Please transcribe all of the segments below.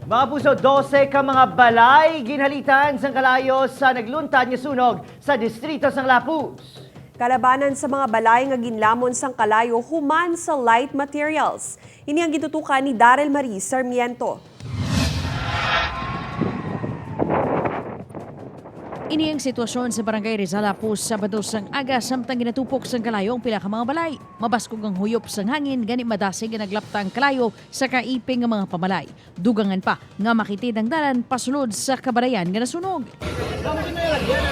Mga puso, 12 ka mga balay ginhalitan sang kalayo sa nagluntad nga sunog sa distrito sang Lapuz. Kalabanan sa mga balay nga ginlamon sang kalayo human sa light materials. Ini ang gitutukan ni Daryl Marie Sarmiento. Ini ang sitwasyon sa Barangay Rizal, Lapuz, Sabado sang aga samtang ginatupok sang kalayo ang pila ka mga balay. Mabaskog ang huyop sang hangin gani madasig nga naglapta ang kalayo sa kaiping nga mga pamalay. Dugangan pa nga makitid ang dalan pasulod sa kabalayan nga nasunog.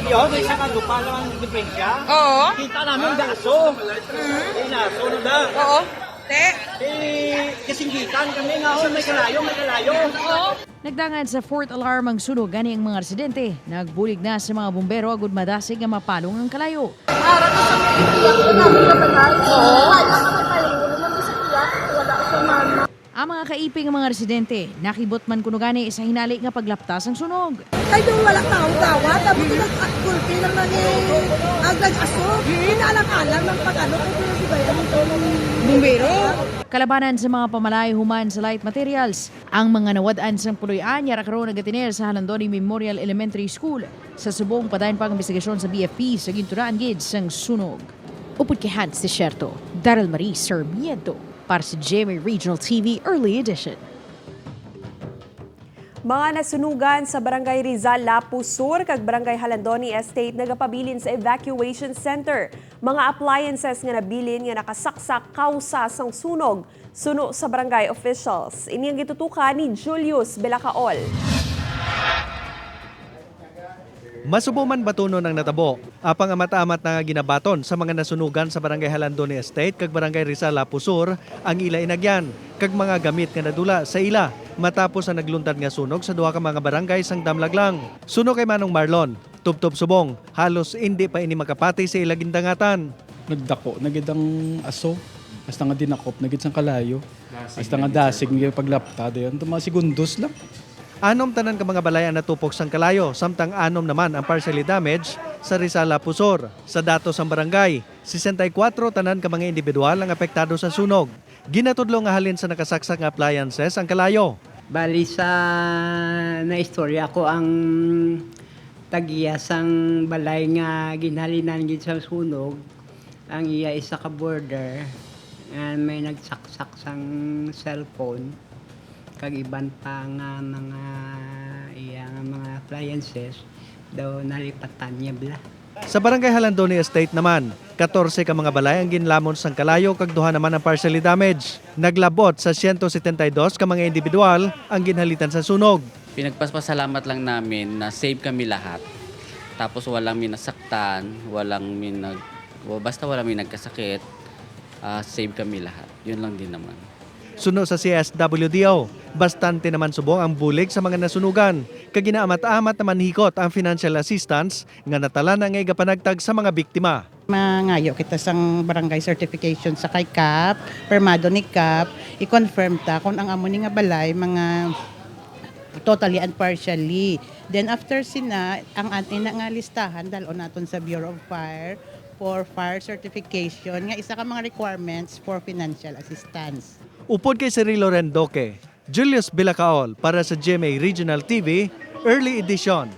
Yo, may isa ka lupa lang ang diferensya. Oo. Kita namin gaso. Eh, naso na da. Oo. Te. Eh, kasinggitan kami nga, oh, may kalayo, may kalayo. Oo. Nagdangan sa fourth alarm ang sunog gani ang mga residente. Nagbulig na sa mga bumbero agud madasig nga mapalong ang kalayo. Ara ko sa mga tiyak ko namin kabalay. Oo. Wala ka magpalinggo naman sa tiyak. Wala ko mama. Ang mga kaiping nga mga residente nakibot man kuno gani sa hinali nga paglaptas ang sunog. Kay doon wala tao gawa. Tapos ito nag-gulpi lang nang ang nag-aso. Inaalang-alang ng pag-ano. Kaya doon si Bayan ito. Bumbero. Kalabanan sa mga pamalay human sa light materials. Ang mga nawad-an sang puloy-an yara karon nagatinel sa Halandoni Memorial Elementary School. Sa subong padayon pa ang investigasyon sa BFP sa ginturaan gid sang sunog. Upod kay Hans Desierto, Daryl Marie Sarmiento para sa GMA Regional TV Early Edition. Mga nasunugan sa Barangay Rizal, Lapuz Sur kag Barangay Halandoni Estate nagapabilin sa evacuation center. Mga appliances nga nabilin nga nakasaksak kausa sang sunog, suno sa barangay officials. Ini ang gitutukan ni Julius Belacaol. Masubo man batunon ang natabo, apang amat-amat na nga ginabaton sa mga nasunugan sa Barangay Halandoni Estate kag Barangay Rizal, Lapuz Sur ang ila inagyan kag mga gamit nga nadula sa ila matapos ang nagluntad nga sunog sa duha ka mga barangay sang Damlaglang. Sunog kay Manong Marlon, tubtob subong, halos hindi pa ini makapati sa ila gindangatan. Nagdako na gid ang aso hasta nga dinakop na gid sang kalayo hasta nga dasig nga paglapta dayon mga segundos lang. Anom tanan ka mga balay ang natupok sang kalayo, samtang anom naman ang partially damaged sa Rizal, Lapuz Sur. Sa datos ang barangay, 64 tanan ka mga individual ang apektado sa sunog. Ginatudlo nga halin sa nakasaksak nga appliances ang kalayo. Bali sa naistorya ko ang tagiya sang balay nga ginhalinan gid sa sunog, ang iya isa ka border nga may nagsaksak sang cellphone kag iban pa nga mga iya nga mga appliances daw nalipatan niya bla. Sa Barangay Halandoni Estate naman, 14 ka mga balay ang ginlamon sang kalayo kag duha naman ang partially damaged. Naglabot sa 172 ka mga individual ang ginhalitan sa sunog. Pinagpaspasalamat lang namin na save kami lahat. Tapos walang minasaktan, walang minag basta walang may nagkasakit. Save kami lahat. Yun lang din naman. Suno sa CSWDO, bastante naman subong ang bulig sa mga nasunugan. Kag ginaamat-amat naman hikot ang financial assistance nga natala na nga igapanagtag sa mga biktima. Mangayo kita sang barangay certification sa kay CAP, permado ni CAP, i-confirm ta kung ang amo ni nga balay mga totally and partially. Then after sina, ang atin na nga listahan dal-on naton sa Bureau of Fire for fire certification nga isa ka mga requirements for financial assistance. Upod kay Cirilo Rendoque, Julius Bilacaol para sa GMA Regional TV, Early Edition.